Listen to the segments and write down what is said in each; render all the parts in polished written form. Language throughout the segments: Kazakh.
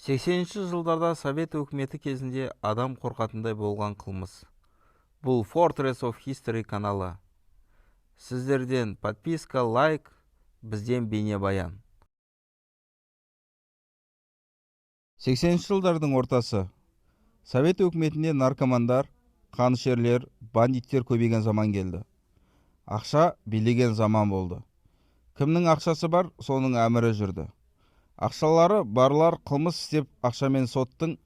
80-ші жылдарда Совет өкіметі кезінде адам қорқатындай болған қылмыс. Бұл Fortress of History каналы. Сіздерден подписка, лайк, бізден бейнебаян. 80-ші жылдардың ортасы. Совет өкіметінде наркомандар, қанішерлер, бандиттер көбейген заман келді. Ақша билеген заман болды. Кімнің ақшасы бар, соның әмірі жүрді. Ақшалары барлар қылмыс істеп, ақшамен соттың,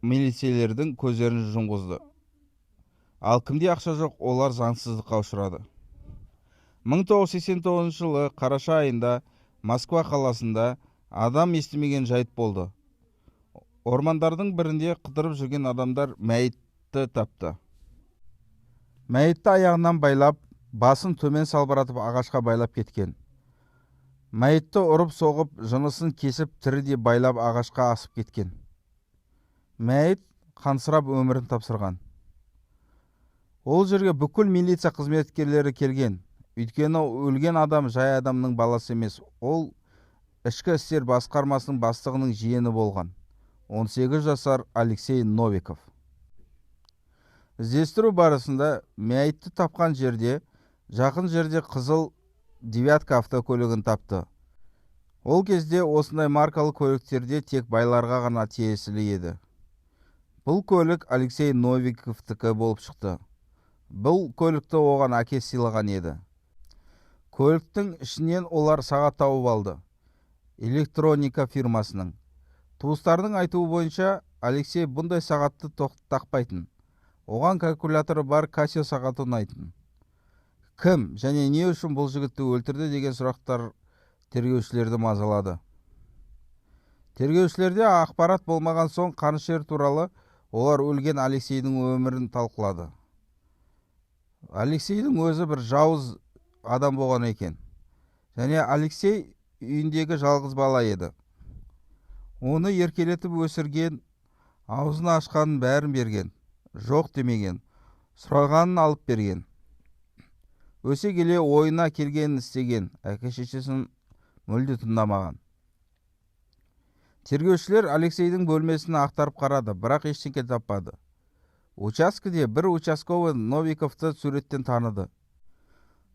милициялердің көздерін жұмғызды. Ал кімде ақша жоқ, олар заңсыздыққа ұшырады. 1989 жылы қараша айында Москва қаласында адам естімеген жайт болды. Ормандардың бірінде қыдырып жүрген адамдар мәйітті тапты. Мәйітті аяғынан байлап, басын төмен салбыратып ағашқа байлап кеткен. Мәйітті ұрып соғып, жынысын кесіп, тірідей байлап ағашқа асып кеткен. Мәйіт қансырап өмірін тапсырған. Ол жерге бүкіл милиция қызметкерлері келген. Өйткені өлген адам жай адамның баласы емес, ол ішкі істер басқармасының бастығының жиені болған. 18 жасар Алексей Новиков. Іздестіру барысында мәйітті тапқан жерде, жақын жерде қызыл «Девятка» автокөлігін тапты. Ол кезде осындай маркалы көліктерде тек байларға ғана тиесілі еді. Бұл көлік Алексей Новиковтікі болып шықты. Бұл көлікті оған әкесі сыйлаған еді. Көліктің ішінен олар сағат тауып алды. Электроника фирмасының. Туыстарының айтуы бойынша, Алексей бұндай сағатты тақпайтын. Оған калькуляторы бар Casio сағаты ұнайтын. Кім және не үшін бұл жігітті өлтірді деген сұрақтар тергеушілерді мазалады. Тергеушілерде ақпарат болмаған соң қанішер туралы олар өлген Алексейдің өмірін талқылады. Алексейдің өзі бір жауыз адам болған екен. Және Алексей үйіндегі жалғыз бала еді. Оны еркелетіп өсірген, аузын ашқанын бәрін берген, жоқ демеген, сұрағанын алып берген. Өсе келе ойына келгенін істеген, әке-шешесін мүлде тыңдамаған. Тергеушілер Алексейдің бөлмесін ақтарып қарады, бірақ ештеңе таппады. Учаскеде бір участковый Новиковты суреттен таныды.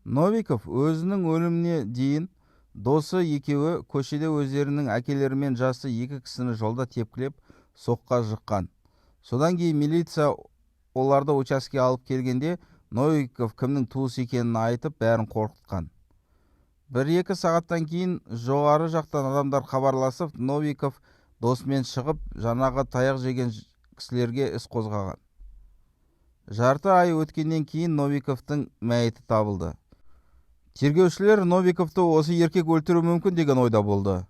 Новиков өзінің өліміне дейін досы екеуі көшеде өздерінің әкелерімен жасты екі кісіні жолда тепкілеп, соққыға жыққан. Содан кейін милиция оларды учаскеге алып келгенде Новиков кімнің туысы екенін айтып, бәрін қорқытқан. Бір-екі сағаттан кейін жоғары жақтан адамдар хабарласып, Новиков досымен шығып, жаңағы таяқ жеген кісілерге іс қозғаған. Жарты ай өткеннен кейін Новиковтың мәйіті табылды. Тергеушілер Новиковты осы еркек өлтіруі мүмкін деген ойда болды.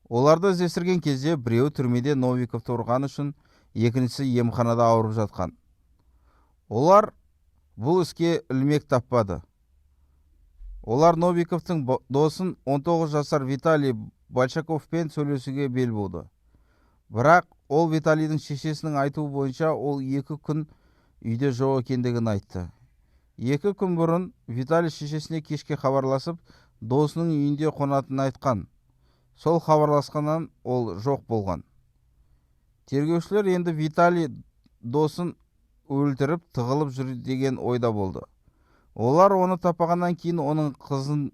Оларды іздестірген кезде біреуі түрмеде Новиковты ұрған үшін, екіншісі емханада ауырып жатқан. Олар бұл іске ілмек таппады. Олар Новиковтың досын 19 жасар Виталий Большаковпен сөйлесуге бел буды. Бірақ ол Виталийдің шешесінің айтуы бойынша ол 2 күн үйде жоқ екендігін айтты. 2 күн бұрын Виталий шешесіне кешке хабарласып, досының үйінде қонатынын айтқан. Сол хабарласқаннан ол жоқ болған. Тергеушілер енді Виталий досын өлтіріп, тығылып жүр деген ойда болды. Олар оны таппағаннан кейін оның қызын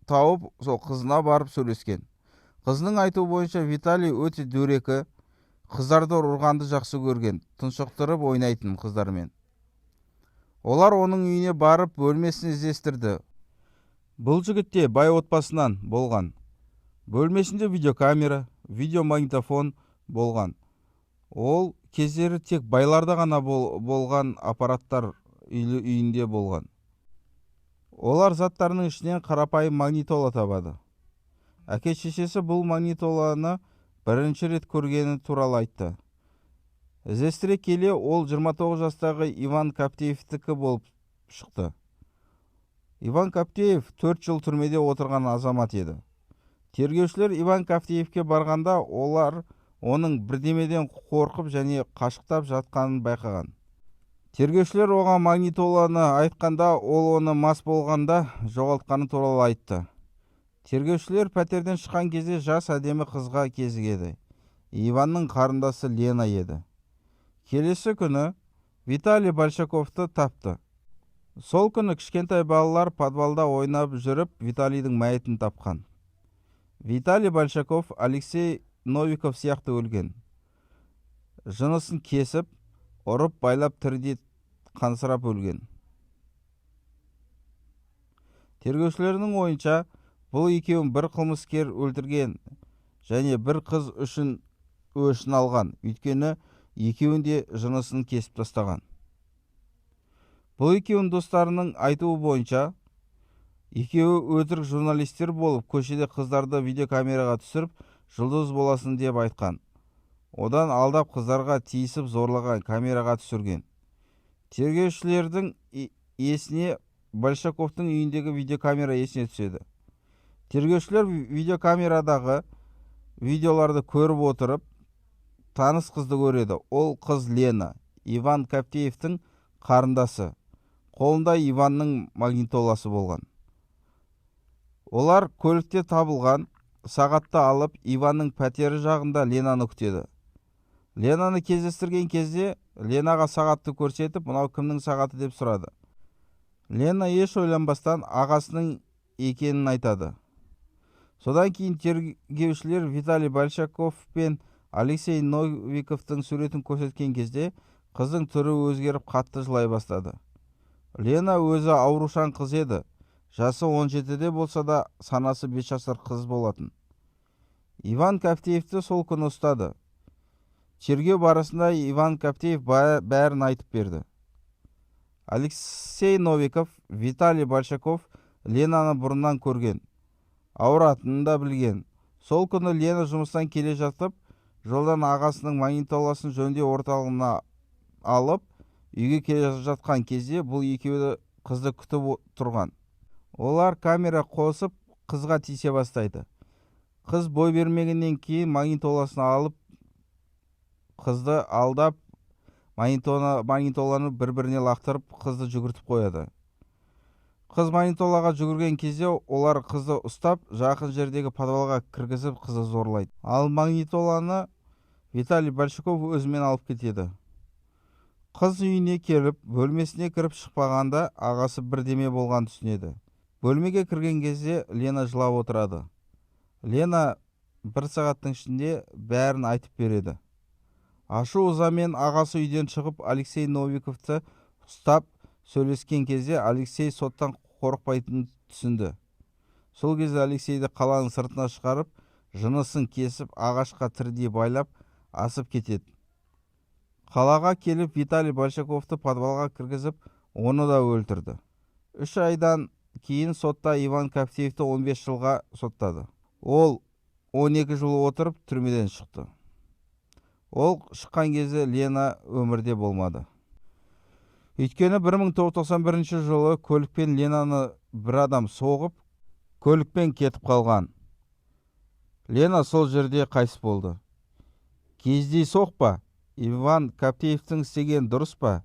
тауып, сол қызына барып сөйлескен. Қызының айтуы бойынша Виталий өте дөрекі, қыздарды ұрғанды жақсы көрген, тұншықтырып ойнайтын қыздармен. Олар оның үйіне барып, бөлмесін іздестірді. Бұл жігітте бай отбасынан болған. Бөлмесінде видеокамера, видеомагнитофон болған. Ол кездері тек байларда ғана болған аппараттар үйінде болған. Олар заттарының ішінен қарапайым магнитола табады. Әке-шешесі бұл магнитоланы бірінші рет көргені туралы айтты. Іздестіре келе ол 29 жастағы Иван Каптеевтікі болып шықты. Иван Каптеев 4 жыл түрмеде отырған азамат еді. Тергеушілер Иван Каптеевке барғанда олар оның бірдемеден қорқып және қашықтап жатқанын байқаған. Тергеушілер оған магнитоланы айтқанда, ол оны мас болғанда жоғалтқаны туралы айтты. Тергеушілер пәтерден шыққан кезде жас әдемі қызға кезігеді. Иванның қарындасы Лена еді. Келесі күні Виталий Большаковты тапты. Сол күні кішкентай балалар подвалда ойнап жүріп Виталийдің мәйітін тапқан. Виталий Большаков Алексей Новиков сияқты өлген. Жынысын кесіп, ұрып байлап тірідей қансырап өлген. Тергеушілердің ойынша, бұл екеуін бір қылмыскер өлтірген және бір қыз үшін өшін алған, өйткені екеуін де жынысын кесіп тастаған. Бұл екеуінің достарының айтуы бойынша, екеуі өтірік журналистер болып, көшеде қыздарды видеокамераға түсіріп, жұлдыз боласың деп айтқан. Одан алдап қыздарға тиісіп зорлаған, камераға түсірген. Тергеушілердің есіне Большаковтың үйіндегі видеокамера есіне түседі. Тергеушілер видеокамерадағы видеоларды көріп отырып, таныс қызды көреді. Ол қыз Лена, Иван Каптеевтің қарындасы. Қолында Иванның магнитоласы болған. Олар көлікте табылған сағатты алып, Иванның пәтері жағында Ленаны күтеді. Ленаны кездестірген кезде Ленаға сағатты көрсетіп, мынау кімнің сағаты деп сұрады. Лена еш ойланбастан ағасының екенін айтады. Содан кейін тергеушілер Виталий Большаков пен Алексей Новиковтың суретін көрсеткен кезде қыздың түрі өзгеріп қатты жылай бастады. Лена өзі аурушаң қыз еді. Жасы 17-де болса да санасы 5 жасар қыз болатын. Иван Каптеевті сол күні ұстады. Тергеу барысында Иван Каптеев бәрін айтып берді. Алексей Новиков, Виталий Большаков Ленаны бұрыннан көрген. Ауыратынын да білген. Сол күні Лена жұмыстан келе жатып, жолдан ағасының магнитоласын жөндеу орталығына алып, үйге келе жатқан кезде бұл екеуі қызды күтіп тұрған. Олар камера қосып, қызға тиісе бастайды. Қыз бой бермегеннен кейін магнитоласын алып, қызды алдап, магнитоланы бір-біріне лақтырып, қызды жүгіртіп қояды. Қыз магнитолаға жүгірген кезде олар қызды ұстап, жақын жердегі подвалға кіргізіп, қызды зорлайды. Ал магнитоланы Виталий Большаков өзімен алып кетеді. Қыз үйіне келіп, бөлмесіне кіріп шықпағанда ағасы бірдеме болғанын түсінеді. Бөлмеге кірген кезде Лена жылап отырады. Лена бір сағаттың ішінде бәрін айтып береді. Ашу ызамен ағасы үйден шығып, Алексей Новиковты ұстап сөйлескен кезде Алексей соттан қорықпайтынын түсінді. Сол кезде Алексейді қаланың сыртына шығарып, жынысын кесіп, ағашқа тірідей байлап, асып кетеді. Қалаға келіп Виталий Большаковты подвалға кіргізіп, оны да өлтірді. 3 айдан кейін сотта Иван Каптеевті 15 жылға соттады. Ол 12 жыл отырып түрмеден шықты. Ол шыққан кезде Лена өмірде болмады. Өйткені 1991 жылы көлікпен Ленаны бір адам соғып, көлікпен кетіп қалған. Лена сол жерде қайтыс болды. Кездейсоқ па? Иван Каптеевтің істегені дұрыс па?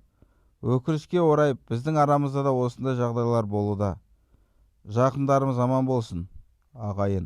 Өкінішке орай, біздің арамызда да осындай жағдайлар болуда. Жақындарымыз аман болсын, ағайын.